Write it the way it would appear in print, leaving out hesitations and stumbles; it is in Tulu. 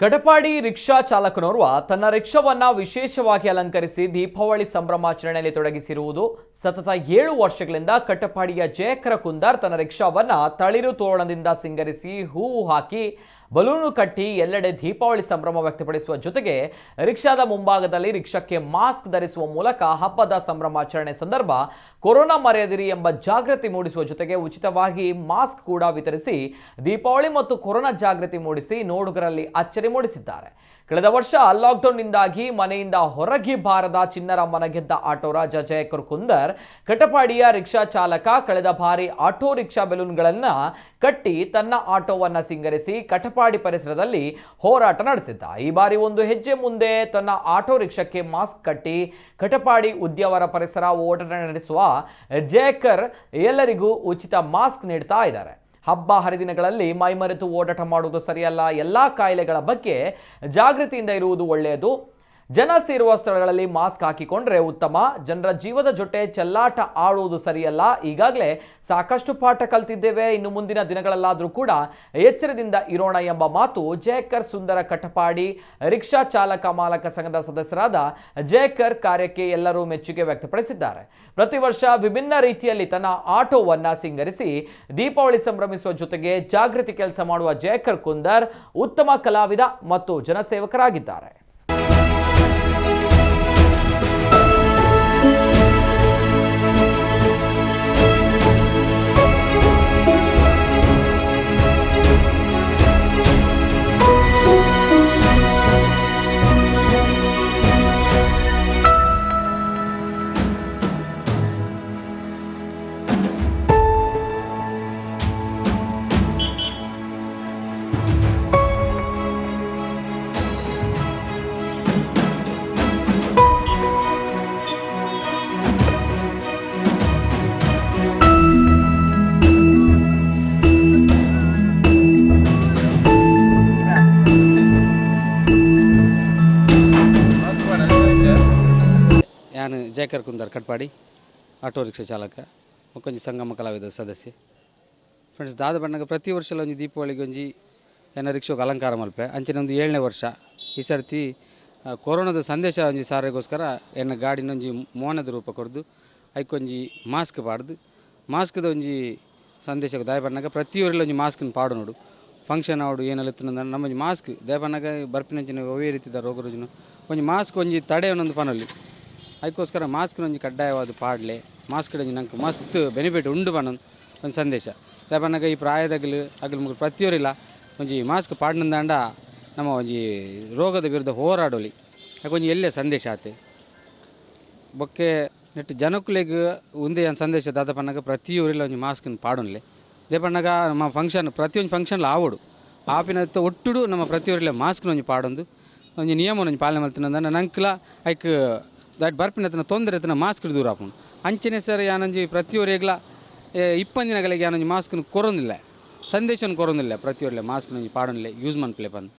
ಕಟಪಾಡಿ ರಿಕ್ಷಾ ಚಾಲಕನೋರ್ವ ತನ್ನ ರಿಕ್ಷಾವನ್ನ ವಿಶೇಷವಾಗಿ ಅಲಂಕರಿಸಿ ದೀಪಾವಳಿ ಸಂಭ್ರಮಾಚರಣೆಯಲ್ಲಿ ತೊಡಗಿಸಿರುವುದು. ಸತತ 7 ವರ್ಷಗಳಿಂದ ಕಟಪಾಡಿಯ ಜಯಕರ ಕುಂದಾರ್ ತನ್ನ ರಿಕ್ಷಾವನ್ನ ತಳಿರು ತೋರಣದಿಂದ ಸಿಂಗರಿಸಿ ಹೂವು ಹಾಕಿ ಬಲೂನು ಕಟ್ಟಿ ಎಲ್ಲೆಡೆ ದೀಪಾವಳಿ ಸಂಭ್ರಮ ವ್ಯಕ್ತಪಡಿಸುವ ಜೊತೆಗೆ ರಿಕ್ಷಾದ ಮುಂಭಾಗದಲ್ಲಿ ರಿಕ್ಷಾಕ್ಕೆ ಮಾಸ್ಕ್ ಧರಿಸುವ ಮೂಲಕ ಹಬ್ಬದ ಸಂಭ್ರಮಾಚರಣೆ ಸಂದರ್ಭ ಕೊರೋನಾ ಮರೆಯದಿರಿ ಎಂಬ ಜಾಗೃತಿ ಮೂಡಿಸುವ ಜೊತೆಗೆ ಉಚಿತವಾಗಿ ಮಾಸ್ಕ್ ಕೂಡ ವಿತರಿಸಿ ದೀಪಾವಳಿ ಮತ್ತು ಕೊರೋನಾ ಜಾಗೃತಿ ಮೂಡಿಸಿ ನೋಡುಗರಲ್ಲಿ ಅಚ್ಚರಿ ಮೂಡಿಸಿದ್ದಾರೆ. ಕಳೆದ ವರ್ಷ ಲಾಕ್ಡೌನ್ನಿಂದಾಗಿ ಮನೆಯಿಂದ ಹೊರಗೆ ಬಾರದ ಚಿನ್ನರಮ್ಮನ ಗೆದ್ದ ಆಟೋ ರಾಜ ಜಯಕರ್ ಕುಂದರ್ ಕಟಪಾಡಿಯ ರಿಕ್ಷಾ ಚಾಲಕ ಕಳೆದ ಬಾರಿ ಆಟೋ ರಿಕ್ಷಾ ಬೆಲೂನ್ಗಳನ್ನು ಕಟ್ಟಿ ತನ್ನ ಆಟೋವನ್ನು ಸಿಂಗರಿಸಿ ಕಟಪಾಡಿ ಪರಿಸರದಲ್ಲಿ ಹೋರಾಟ ನಡೆಸಿದ್ದ. ಈ ಬಾರಿ ಒಂದು ಹೆಜ್ಜೆ ಮುಂದೆ ತನ್ನ ಆಟೋ ರಿಕ್ಷಾಕ್ಕೆ ಮಾಸ್ಕ್ ಕಟ್ಟಿ ಕಟಪಾಡಿ ಉದ್ಯಾವರ ಪರಿಸರ ಓಡಾಟ ನಡೆಸುವ ಜಯಕರ್ ಎಲ್ಲರಿಗೂ ಉಚಿತ ಮಾಸ್ಕ್ ನೀಡ್ತಾ ಇದ್ದಾರೆ. ಹಬ್ಬ ಹರಿದಿನಗಳಲ್ಲಿ ಮೈಮರೆತು ಓಡಾಟ ಮಾಡುವುದು ಸರಿಯಲ್ಲ. ಎಲ್ಲ ಕಾಯಿಲೆಗಳ ಬಗ್ಗೆ ಜಾಗೃತಿಯಿಂದ ಇರುವುದು ಒಳ್ಳೆಯದು. ಜನ ಸೇರುವ ಸ್ಥಳಗಳಲ್ಲಿ ಮಾಸ್ಕ್ ಹಾಕಿಕೊಂಡ್ರೆ ಉತ್ತಮ. ಜನರ ಜೀವದ ಜೊತೆ ಚೆಲ್ಲಾಟ ಆಡುವುದು ಸರಿಯಲ್ಲ. ಈಗಾಗಲೇ ಸಾಕಷ್ಟು ಪಾಠ ಕಲ್ತಿದ್ದೇವೆ. ಇನ್ನು ಮುಂದಿನ ದಿನಗಳಲ್ಲಾದರೂ ಕೂಡ ಎಚ್ಚರದಿಂದ ಇರೋಣ ಎಂಬ ಮಾತು ಜಯಕರ್ ಸುಂದರ ಕಟಪಾಡಿ ರಿಕ್ಷಾ ಚಾಲಕ ಮಾಲಕ ಸಂಘದ ಸದಸ್ಯರಾದ ಜಯಕರ್ ಕಾರ್ಯಕ್ಕೆ ಎಲ್ಲರೂ ಮೆಚ್ಚುಗೆ ವ್ಯಕ್ತಪಡಿಸಿದ್ದಾರೆ. ಪ್ರತಿ ವರ್ಷ ವಿಭಿನ್ನ ರೀತಿಯಲ್ಲಿ ತನ್ನ ಆಟೋವನ್ನ ಸಿಂಗರಿಸಿ ದೀಪಾವಳಿ ಸಂಭ್ರಮಿಸುವ ಜೊತೆಗೆ ಜಾಗೃತಿ ಕೆಲಸ ಮಾಡುವ ಜಯಕರ್ ಕುಂದರ್ ಉತ್ತಮ ಕಲಾವಿದ ಮತ್ತು ಜನಸೇವಕರಾಗಿದ್ದಾರೆ. ನಾನು ಜಯಕರ್ ಕುಂದರ್ ಕಟ್ಪಾಡಿ ಆಟೋ ರಿಕ್ಷಾ ಚಾಲಕ ಮುಕ್ಕೊಂಜಿ ಸಂಗಮ ಕಲಾವಿದ ಸದಸ್ಯ. ಫ್ರೆಂಡ್ಸ್, ದಾದ ಬಣ್ಣಗ ಪ್ರತಿ ವರ್ಷಲ ಒಂಜಿ ದೀಪಾವಳಿಗೆ ಒಂಜಿ ಎನ್ನ ರಿಕ್ಷಾಗೆ ಅಲಂಕಾರ ಮಲ್ಪೆ ಅಂಚಿನ ಒಂದು 7ನೇ ವರ್ಷ. ಈ ಸರ್ತಿ ಕೊರೋನಾದ ಸಂದೇಶ ಒಂಜಿ ಸಾರಿಗೋಸ್ಕರ ಎನ್ನ ಗಾಡಿನ ಒಂಜಿ ಮೋನದ ರೂಪ ಕೊರ್ದು ಐಕೊಂಜಿ ಮಾಸ್ಕ್ ಪಾಡ್ದು ಮಾಸ್ಕ್ದ ಒಂಜಿ ಸಂದೇಶ ದಾಯ ಬಣ್ಣಗ ಪ್ರತಿಯೊರಿಲ ಒಂಜಿ ಮಾಸ್ಕ್ನ ಪಾಡು ನೋಡು. ಫಂಕ್ಷನ್ ಆವಡು ಏನೆಲ್ಲ ಇತ್ತು ನಮ್ಮೊಂಜಿ ಮಾಸ್ಕ್ ದಯಪನ್ನಾಗ ಬರ್ಪಿನಂಚಿನ ಒವ್ವೇ ರೀತಿದ ರೋಗ ರುಜಿನ ಒಂಜಿ ಮಾಸ್ಕ್ ಒಂಜಿ ತಡೆ ಒಂದೊಂದು ಪನೊಲಿ. ಅದಕ್ಕೋಸ್ಕರ ಮಾಸ್ಕ್ ಒಂಜಿ ಕಡ್ಡಾಯವಾದ ಪಾಡ್ಲೆ ಮಾಸ್ಕ್ ಒಂಜಿ ನಂಗೆ ಮಸ್ತ್ ಬೆನಿಫಿಟ್ ಉಂಡು ಪನ್ನೊಂದು ಒಂದು ಸಂದೇಶ. ದಯಪನ್ನಾಗ ಈ ಪ್ರಾಯದಾಗಲು ಅಗಲು ಮುಗ್ಲು ಪ್ರತಿಯೊರಿಲ್ಲ ಒಂಜಿ ಮಾಸ್ಕ್ ಪಾಡ್ನಂದಾಂಡ ನಮ್ಮ ಒಂಜಿ ರೋಗದ ವಿರುದ್ಧ ಹೋರಾಡೋಲಿ ಒಂಜಿ ಎಲ್ಲೇ ಸಂದೇಶ ಆತೆ. ಬೊಕ್ಕೆ ನೆಟ್ ಜನಕ್ಕುಲೆಗ್ ಒಂದೇ ಒಂದು ಸಂದೇಶ ದಾದ ಪನ್ನಾಗ ಪ್ರತಿಯೊರಿಲ್ಲ ಒಂಜಿ ಮಾಸ್ಕ್ನ ಪಾಡೊನ್ಲೆ. ದೇಪಣ್ಣಗ ನಮ್ಮ ಫಂಕ್ಷನ್ ಪ್ರತಿಯೊಂದು ಫಂಕ್ಷನ್ಲ ಆವೊಡು ಆಪಿನ ಒಟ್ಟುಡು ನಮ್ಮ ಪ್ರತಿಯೊರಿಲ್ಲ ಮಾಸ್ಕ್ನ ಒಂಜಿ ಪಾಡೊಂದು ಒಂಜಿ ನಿಯಮ ಒಂಜಿ ಪಾಲನೆ ಮಲ್ತಿನಂದಾಂಡ ನಂಕ್ಲ ಐಕ್ that ಬರ್ಪಿನ ತನ್ನ ತೊಂದರೆ ತನ್ನ ಮಾಸ್ಕ್ ದೂರ ಆಪುಂಡು. ಅಂಚನೆ ಸರ್ ಯಾನೊಂಜಿ ಪ್ರತಿಯೊರಿಗ್ಲ ಇಪ್ಪಂದಿನಗಳಿಗೆ ಯಾನೊಂಜಿ ಮಾಸ್ಕ್ನ ಕೊರೊಂದಿಲ್ಲ, ಸಂದೇಶನ ಕೊರೊಂದಿಲ್ಲ, ಪ್ರತಿಯೊರಿಲ್ಲ ಮಾಸ್ಕ್ನ ಒಂಜಿ ಪಾಡೊನ್ಲೆ ಯೂಸ್ ಮನ್ಪುಲೆ ಪಂದ್.